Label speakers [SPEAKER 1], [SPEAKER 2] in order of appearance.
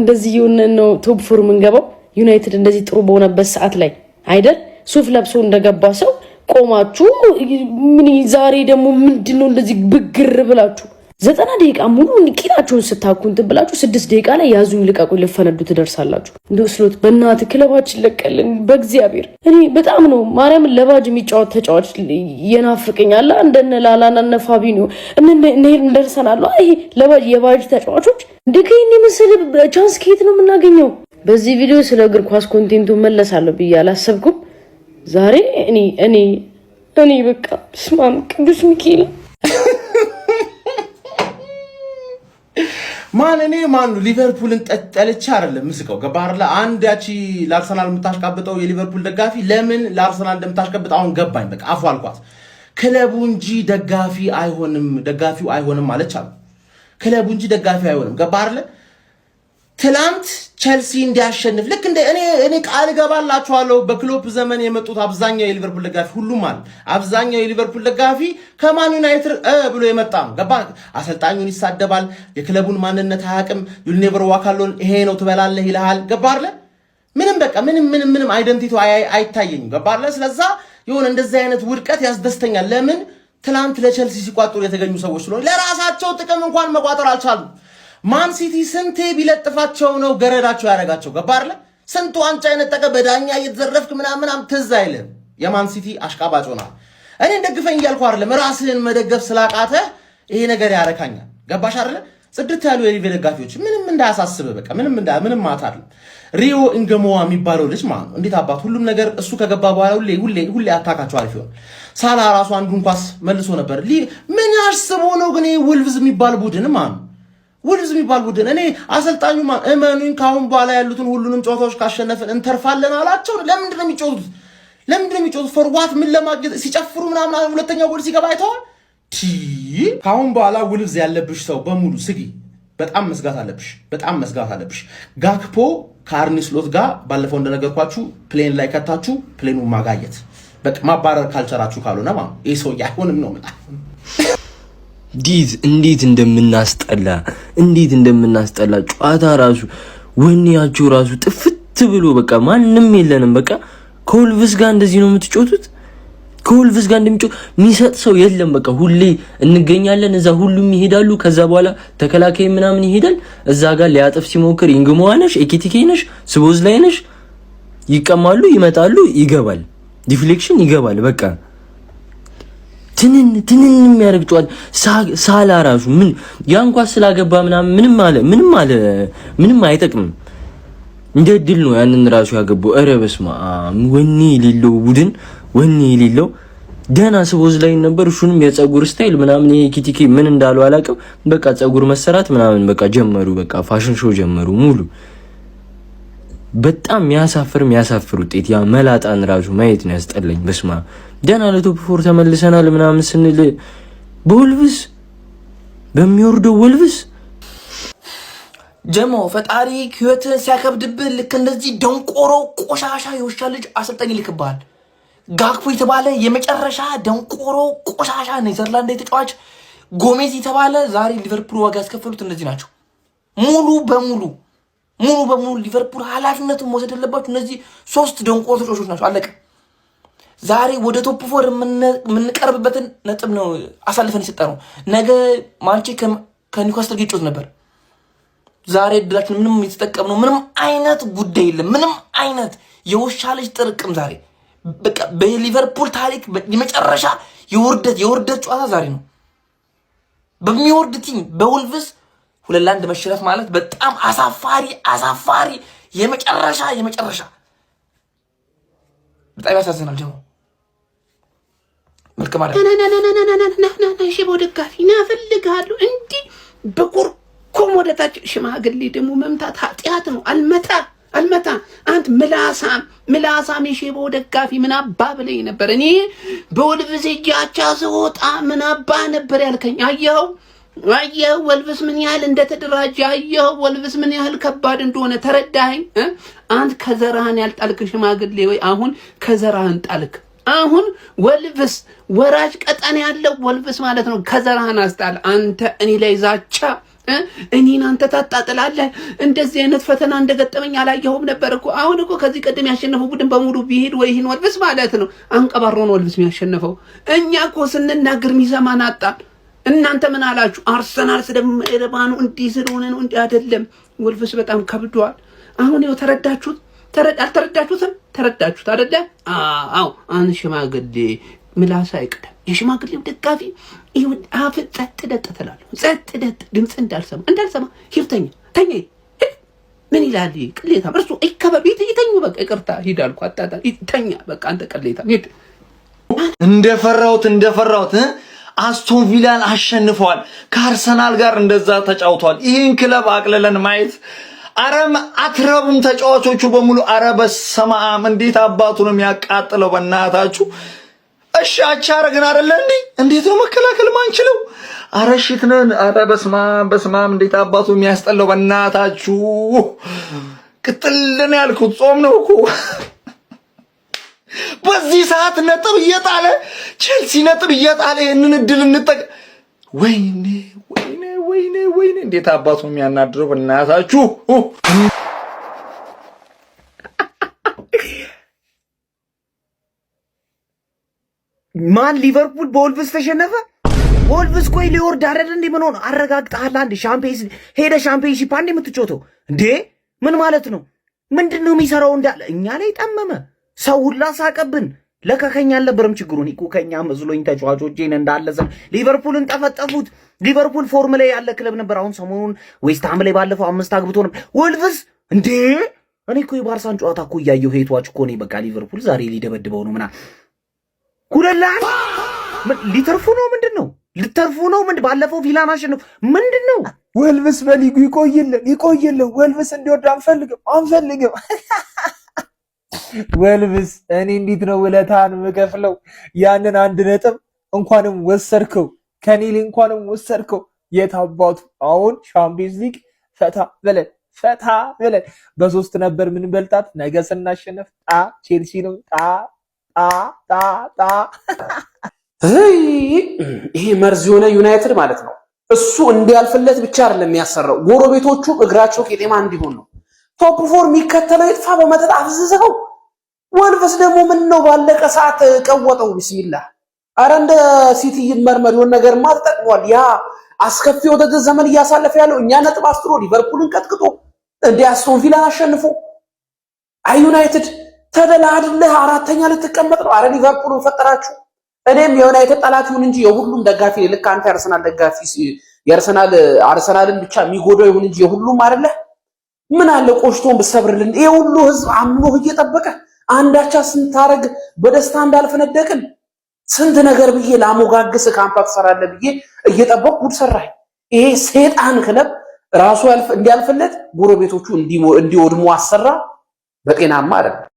[SPEAKER 1] እንደዚህ የሆነ ነው top four የምንገባው። ዩናይትድ እንደዚህ ጥሩ በሆነበት ሰዓት ላይ አይደል ሱፍ ለብሶ እንደገባ ሰው ቆማችሁ ምን ዛሬ ደግሞ ምንድን ነው እንደዚህ ብግር ብላችሁ 90 ደቂቃ ሙሉ ቂጣችሁን ስታኩ እንትን ብላችሁ 6 ደቂቃ ላይ ያዙኝ ልቀቁኝ ልፈነዱ ትደርሳላችሁ። እንደ ስሎት በእናትህ ክለባችን ለቀልን በእግዚአብሔር። እኔ በጣም ነው ማርያምን ለባጅ የሚጫወት ተጫዋች የናፍቀኛል። እንደነ ላላና እነ ፋቢኒዮ እነ እንደርሰናል። ይሄ ለባጅ የባጅ ተጫዋቾች እንደ ከይህን የመሰለ chance ከየት ነው የምናገኘው? በዚህ ቪዲዮ ስለ እግር ኳስ content ኡ መለሳለሁ ብዬ አላሰብኩም። ዛሬ እኔ በቃ ስማም ቅዱስ ሚካኤል።
[SPEAKER 2] ማን እኔ ማን ሊቨርፑልን ጠልቼ አይደለም ምስቀው ገባህ አይደለ? አንድ ያቺ ለአርሰናል የምታሽቃብጠው የሊቨርፑል ደጋፊ ለምን ለአርሰናል እንደምታሽቃብጥ አሁን ገባኝ። በቃ አፉ አልኳት። ክለቡ እንጂ ደጋፊ አይሆንም፣ ደጋፊው አይሆንም ማለች አሉ። ክለቡ እንጂ ደጋፊ አይሆንም። ገባህ አይደለ? ትላንት ቸልሲ እንዲያሸንፍ ልክ እንደ እኔ ቃል እገባላችኋለሁ በክሎፕ ዘመን የመጡት አብዛኛው የሊቨርፑል ደጋፊ ሁሉም አለ አብዛኛው የሊቨርፑል ደጋፊ ከማን ዩናይትድ ብሎ የመጣ ነው። ገባ አሰልጣኙን ይሳደባል፣ የክለቡን ማንነት አያውቅም። You'll never walk alone ይሄ ነው ትበላለህ ይልሃል። ገባ አይደለ? ምንም በቃ ምንም ምንም ምንም identity አይታየኝም። ገባ አይደለ? ስለዛ የሆነ እንደዚህ አይነት ውድቀት ያስደስተኛል። ለምን ትላንት ለቸልሲ ሲቋጥሩ የተገኙ ሰዎች ስለሆነ ለራሳቸው ጥቅም እንኳን መቋጠር አልቻሉም። ማን ሲቲ ስንቴ ቢለጥፋቸው ነው ገረዳቸው ያደረጋቸው? ገባ አይደለ? ስንቱ ዋንጫ የነጠቀ በዳኛ እየተዘረፍክ ምናምን ምናምን ትዝ አይልም። የማን ሲቲ አሽቃባጭ ሆናል። እኔን ደግፈኝ እያልኩ አይደለም፣ ራስህን መደገፍ ስላቃተ ይሄ ነገር ያረካኛል። ገባሽ አይደለ? ጽድት ያሉ የሊቬ ደጋፊዎች ምንም እንዳያሳስብ በቃ ምንም እንዳ ምንም ማታ አይደለም። ሪዮ ኢንገሞዋ የሚባለው ልጅ ማለት ነው እንዴት አባት ሁሉም ነገር እሱ ከገባ በኋላ ሁሌ ሁሌ ሁሌ አታካቸው አሪፍ ይሆን። ሳላ ራሱ አንዱን ኳስ መልሶ ነበር። ምን አስቦ ነው ግን ይሄ ውልቭዝ የሚባል ቡድን ማለት ነው ውልቭዝ የሚባል ቡድን እኔ አሰልጣኙ እመኑኝ ከአሁን በኋላ ያሉትን ሁሉንም ጨዋታዎች ካሸነፍን እንተርፋለን አላቸው። ለምንድን ነው የሚጫወቱት? ለምንድን ነው የሚጫወቱት? For what ምን ለማግኘት ሲጨፍሩ ምናምን ሁለተኛው ጎል ሲገባ አይተዋል። ከአሁን በኋላ ውልቭዝ ያለብሽ ሰው በሙሉ ስጊ። በጣም መስጋት አለብሽ። በጣም መስጋት አለብሽ። ጋክፖ ከአርኒ ስሎት ጋር ባለፈው እንደነገርኳችሁ plane ላይ ከታችሁ plane ኑ ማጋየት በቃ ማባረር ካልቸራችሁ ካልሆነ ማለት ይህ ሰው አይሆንም ነው የምልህ።
[SPEAKER 3] እንዴት እንዴት እንደምናስጠላ፣ እንዴት እንደምናስጠላ፣ ጨዋታ ራሱ ወኔያችሁ ራሱ ጥፍት ብሎ በቃ ማንም የለንም። በቃ ከወልቭስ ጋር እንደዚህ ነው የምትጮቱት። ከወልቭስ ጋር እንደሚጮት የሚሰጥ ሰው የለም። በቃ ሁሌ እንገኛለን እዛ፣ ሁሉም ይሄዳሉ። ከዛ በኋላ ተከላካይ ምናምን ይሄዳል። እዛ ጋር ሊያጥፍ ሲሞክር ኢንግሞዋ ነሽ፣ ኤኪቲኬ ነሽ፣ ስቦዝ ላይ ነሽ፣ ይቀማሉ፣ ይመጣሉ፣ ይገባል፣ deflection ይገባል። በቃ ትንን ትንን የሚያደርግ ጨዋታ። ሳላ ራሱ ምን ያን ኳስ ስላገባ ምናምን ምንም አለ ምንም አለ ምንም አይጠቅምም። እንደ እድል ነው ያንን ራሱ ያገባው። ኧረ በስመ አብ፣ ወኔ የሌለው ቡድን፣ ወኔ የሌለው። ደህና ስቦዝ ላይ ነበር። እሱንም የፀጉር style ምናምን ይሄ ኪቲኪ ምን እንዳለው አላውቅም። በቃ ፀጉር መሰራት ምናምን በቃ ጀመሩ። በቃ fashion show ጀመሩ ሙሉ። በጣም የሚያሳፍር የሚያሳፍር ውጤት። ያ መላጣን ራሱ ማየት ነው ያስጠላኝ። በስማ ደህና ለ top four ተመልሰናል ምናምን ስንል በወልቭስ፣ በሚወርደው ወልቭስ።
[SPEAKER 4] ጀሞ ፈጣሪ ህይወትን ሲያከብድብህ ልክ እንደዚህ ደንቆሮ ቆሻሻ የውሻ ልጅ አሰልጣኝ ይልክብሃል። ጋክፖ የተባለ የመጨረሻ ደንቆሮ ቆሻሻ ኔዘርላንድ ተጫዋች፣ ጎሜዝ የተባለ ዛሬ ሊቨርፑል ዋጋ ያስከፈሉት እነዚህ ናቸው። ሙሉ በሙሉ ሙሉ በሙሉ ሊቨርፑል ኃላፊነቱን መውሰድ ያለባቸው እነዚህ ሶስት ደንቆሮ ተጫዋቾች ናቸው። አለቀ። ዛሬ ወደ top four የምንቀርብበትን ነጥብ ነው አሳልፈን የሰጠነው። ነገ ማንቼ ከኒውካስትል ጋር ይጫወት ነበር። ዛሬ እድላችን ምንም የተጠቀምነው ምንም አይነት ጉዳይ የለም። ምንም አይነት የውሻ ልጅ ጥርቅም ዛሬ በቃ በሊቨርፑል ታሪክ የመጨረሻ የውርደት የውርደት ጨዋታ ዛሬ ነው። በሚወርድ team በውልቭስ 2-1 መሸነፍ ማለት በጣም አሳፋሪ አሳፋሪ የመጨረሻ የመጨረሻ በጣም ያሳዝናል። ደግሞ መልካም አለ።
[SPEAKER 5] ሽቦ ደጋፊ ና እፈልግሃለሁ። እንዲህ በኩርኩም ወደታች ሽማግሌ ደግሞ መምታት ኃጢአት ነው። አልመታ አልመታ አንት ምላሳም ምላሳም የሼቦ ደጋፊ ምን አባ ብለኝ ነበር? እኔ በወልቭስ እጅ አቻ ስወጣ ምን አባ ነበር ያልከኝ? አየኸው አየኸው ወልቭስ ምን ያህል እንደተደራጀ፣ አየኸው ወልቭስ ምን ያህል ከባድ እንደሆነ ተረዳኸኝ? አንት ከዘራህን ያልጣልክ ሽማግሌ ወይ አሁን ከዘራህን ጣልክ። አሁን ወልቭስ ወራጅ ቀጠና ያለው ወልቭስ ማለት ነው። ከዘራህን አስጣል። አንተ እኔ ላይ ዛቻ፣ እኔን አንተ ታጣጥላለህ። እንደዚህ አይነት ፈተና እንደገጠመኝ አላየሁም ነበር እኮ። አሁን እኮ ከዚህ ቀደም ያሸነፈው ቡድን በሙሉ ቢሄድ ወይ ይህን ወልቭስ ማለት ነው አንቀባሮ ነው ወልቭስ የሚያሸንፈው። እኛ እኮ ስንናገር የሚሰማን አጣን። እናንተ ምን አላችሁ? አርሰናል ስለማይረባ ነው፣ እንዲህ ስለሆነ ነው፣ እንዲህ አይደለም። ወልቭስ በጣም ከብዷል። አሁን ይኸው ተረዳችሁት? አልተረዳችሁትም? ተረዳችሁት አይደለ? አዎ። አንድ ሽማግሌ ምላስ አይቅደም። የሽማግሌው ደጋፊ ይሁን አፍ ጸጥ ደጥ ትላለህ። ጸጥ ደጥ ድምፅ እንዳልሰማ እንዳልሰማ ሂድ ተኛ ተኛ። ምን ይላል ቅሌታም? እርሱ ይከበብ ይተኙ። በቃ ይቅርታ ሂድ አልኩህ። አጣጣ ተኛ በቃ አንተ ቅሌታም ሂድ።
[SPEAKER 6] እንደፈራሁት እንደፈራሁት አስቶን ቪላን አሸንፈዋል። ከአርሰናል ጋር እንደዛ ተጫውተዋል። ይህን ክለብ አቅልለን ማየት አረም አትረቡም ተጫዋቾቹ በሙሉ። አረ በስመ አብ እንዴት አባቱ ነው የሚያቃጥለው! በእናታችሁ እሺ አቻ አረግን አይደለ እንዴ? እንዴት ነው መከላከል ማንችለው? አረ shit ነን። አረ በስመ አብ በስመ አብ እንዴት አባቱ የሚያስጠላው! በእናታችሁ ቅጥልን ያልኩት ጾም ነው እኮ በዚህ ሰዓት ነጥብ እየጣለ ቼልሲ ነጥብ እየጣለ ይህንን እድል እንጠቀ ወይኔ ወይኔ ወይኔ ወይኔ እንዴት አባቱ የሚያናድረው በእናታችሁ።
[SPEAKER 7] ማን ሊቨርፑል በወልቭስ ተሸነፈ? ወልቭስ ቆይ ሊወርድ አይደል እንዴ? ምን ሆነ? አረጋግጠሃል? አንድ ሻምፒየንስ ሄደ ሻምፒየንሺፕ አንድ የምትጮተው እንዴ? ምን ማለት ነው? ምንድን ነው የሚሰራው? እንዳለ እኛ ላይ ጠመመ። ሰው ሁላ ሳቀብን። ለካ ከኛ አልነበረም ችግሩ። እኔ እኮ ከኛ መስሎኝ ተጫዋቾቼን እንዳለ ዘ ሊቨርፑልን ጠፈጠፉት። ሊቨርፑል form ላይ ያለ ክለብ ነበር። አሁን ሰሞኑን ዌስትሃም ላይ ባለፈው አምስት አግብቶ ነበር። ወልቭስ እንዴ! እኔ እኮ የባርሳን ጨዋታ እኮ እያየሁ ሄቷች እኮ እኔ በቃ ሊቨርፑል ዛሬ ሊደበድበው ነው ምናምን 2-1 ሊተርፉ ነው። ምንድን ነው ሊተርፉ ነው? ምንድን ባለፈው ቪላን አሸንፉ ምንድን ነው?
[SPEAKER 8] ወልቭስ በሊጉ ይቆይልን ይቆይልን። ወልቭስ እንዲወርድ አንፈልግም አንፈልግም። ወልቭስ እኔ እንዴት ነው ውለታን የምከፍለው? ያንን አንድ ነጥብ እንኳንም ወሰድከው፣ ከኔ ላይ እንኳንም ወሰድከው። የት አባቱ አሁን ሻምፒዮንስ ሊግ ፈታ በለን ፈታ በለን። በሶስት ነበር ምን በልጣት። ነገ ስናሸንፍ ጣ ቼልሲ ነው ጣ ጣ ጣ ጣ።
[SPEAKER 9] ይሄ መርዝ የሆነ ዩናይትድ ማለት ነው። እሱ እንዲያልፍለት ብቻ አይደለም የሚያሰራው፣ ጎረቤቶቹ እግራቸው ቄጤማ እንዲሆን ነው። Top four የሚከተለው ይጥፋ በመጠጥ አፍዝዘው። ወልቭስ ደግሞ ምን ነው ባለቀ ሰዓት ቀወጠው። ቢስሚላህ አረ እንደ ሲቲ ይመርመር። የሆነ ነገርማ ተጠቅሟል። ያ አስከፊ ወደደ ዘመን እያሳለፈ ያለው እኛ ነጥብ አስጥሎ ሊቨርፑልን ቀጥቅጦ እንደ አስቶን ቪላን አሸንፎ አይ ዩናይትድ ተደላድለህ አራተኛ ልትቀመጥ ነው። አረ ሊቨርፑልን ፈጠራችሁ። እኔም የዩናይትድ ጠላት ይሁን እንጂ የሁሉም ደጋፊ ልክ አንተ የአርሰናል ደጋፊ የአርሰናል አርሰናልን ብቻ የሚጎዳው ይሁን እንጂ የሁሉም አይደለ። ምን አለ ቆሽቶን ብሰብርልን። ይሄ ሁሉ ህዝብ አምኖህ እየጠበቀ አንዳቻ ስንታረግ በደስታ እንዳልፈነደቅን ስንት ነገር ብዬ ላሞጋግስ comeback ትሰራለህ ብዬ እየጠበቅኩ ጉድ ሰራህ። ይሄ ሰይጣን ክለብ ራሱ እንዲያልፍለት ጎረቤቶቹ እንዲወድሙ አሰራ። በጤናማ አይደለም።